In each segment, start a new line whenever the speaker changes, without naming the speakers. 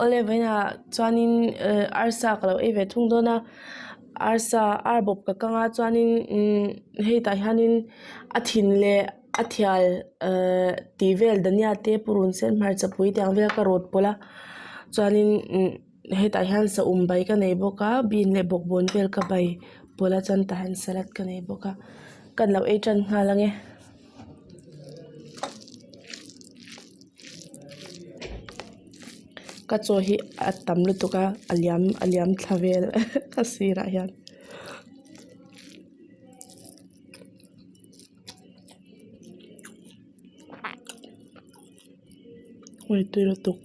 Awle vawiinah chuanin ehh arsa ka lo ei ve thung dawn a arsa ar bawp ka kang a chuanin imm hei tah hianin a thin leh a thial ehh tih vel dania te purun sen hmarchapui tih ang vel ka rawt pawlh a chuanin imm hetah hian saum bai ka nei bawk a bean leh bawkbawn vel ka bai pawlh a chuan tah hian salad ka nei bawk a ka lo ei tan nghal ang e. Ka chaw hi a tam lutuk a a liam a liam thla vel a sirah hian. Ui tui lutuk.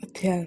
A thian.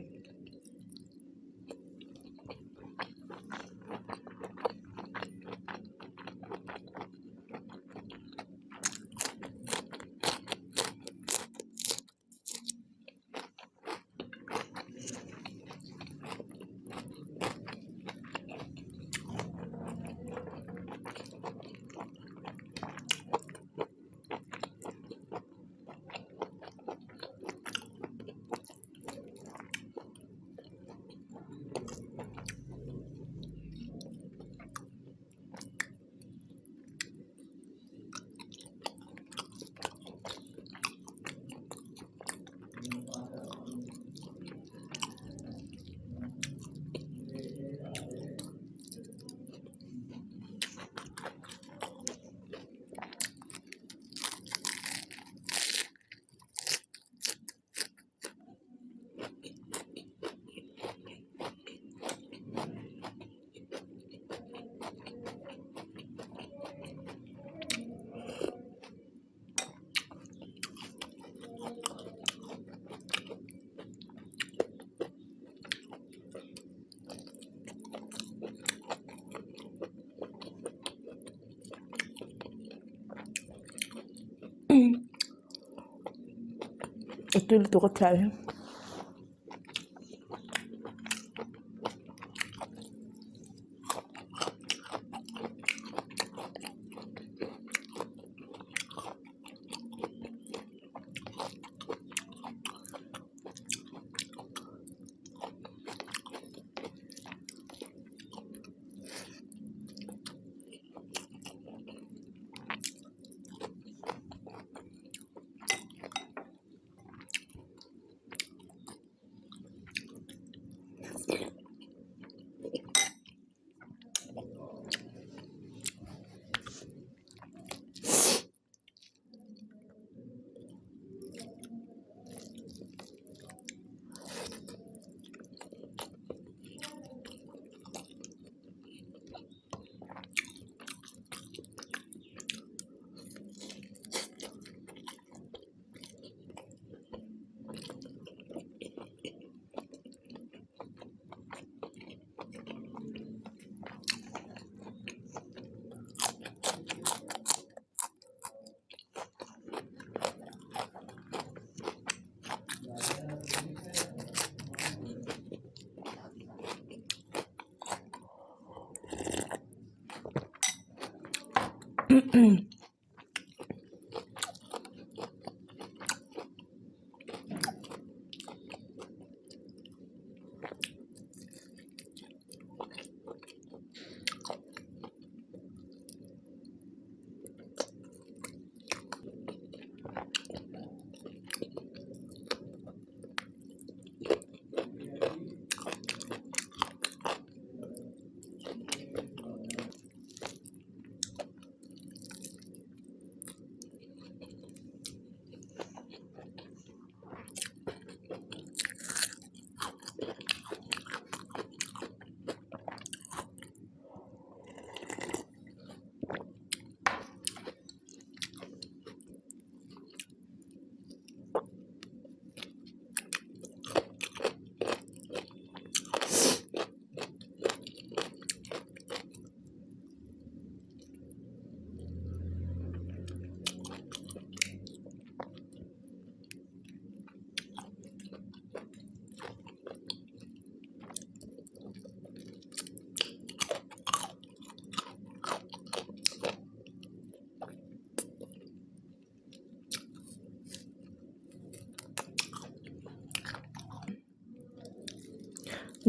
A tui lutuk a thlai hi.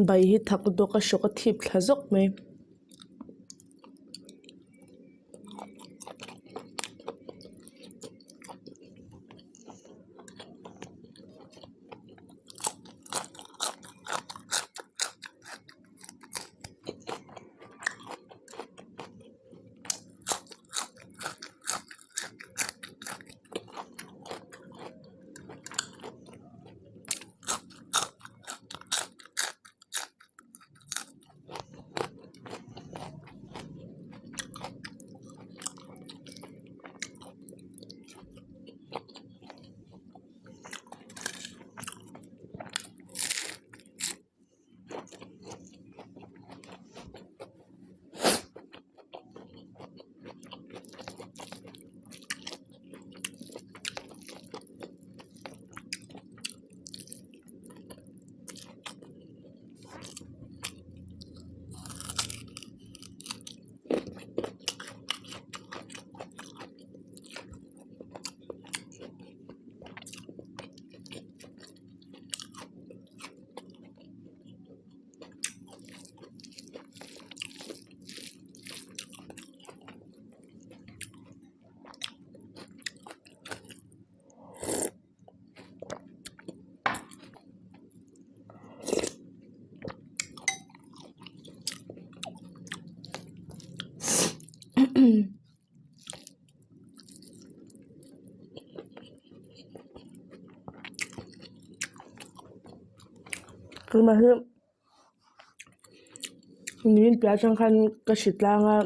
Bai hi thak dawk a hrawk a thip thla zawk mai. Tunah hian nimin piah atang khan ka hri tlang a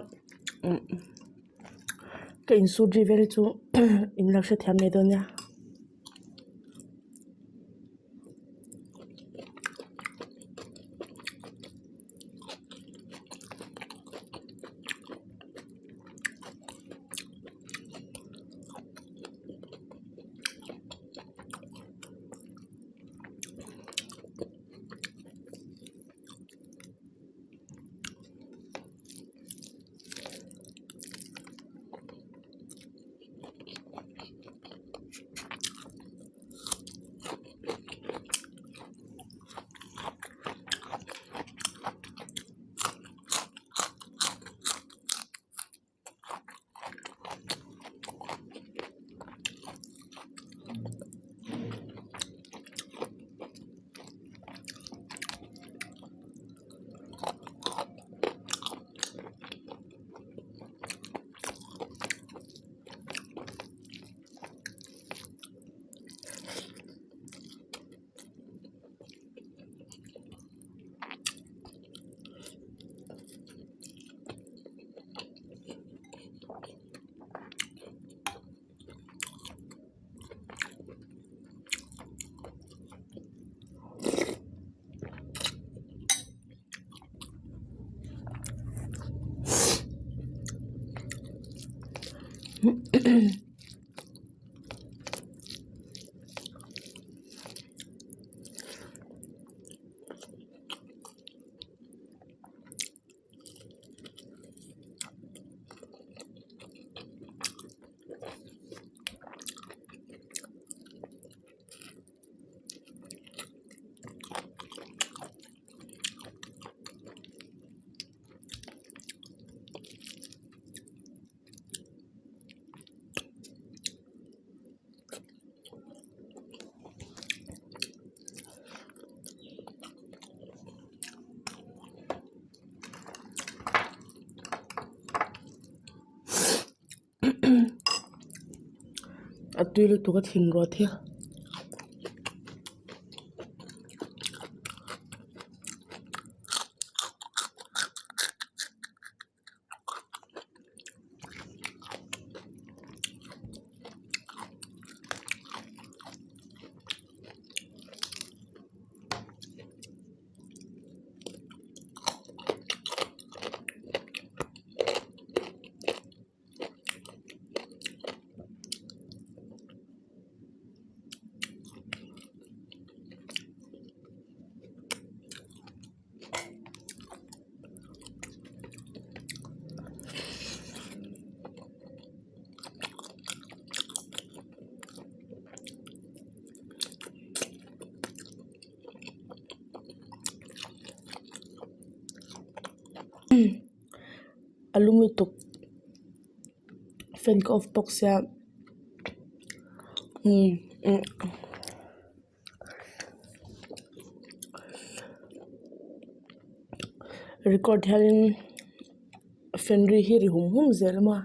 ka insut ri vel chu in lo hrethiam mai dawn nia. A tui lutuk a thin rawt hi. A lum lutuk fan ka off bawk sia umm umm record hianin fan ri hi ri hum hum zel a maw.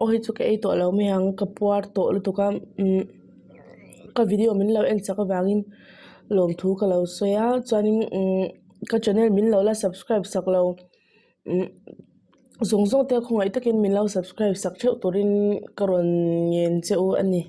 Aw hei chu ka ei tawh lo mai ang ka puar tawh lutuk a umm ka video min lo en chak avangin lawmthu ka lo sawi a chuanin umm ka channel min lo la subscribe sak lo umm zawng zawng te khawngaih takin min lo subscribe sak theuh turin ka rawn ngen che u a ni.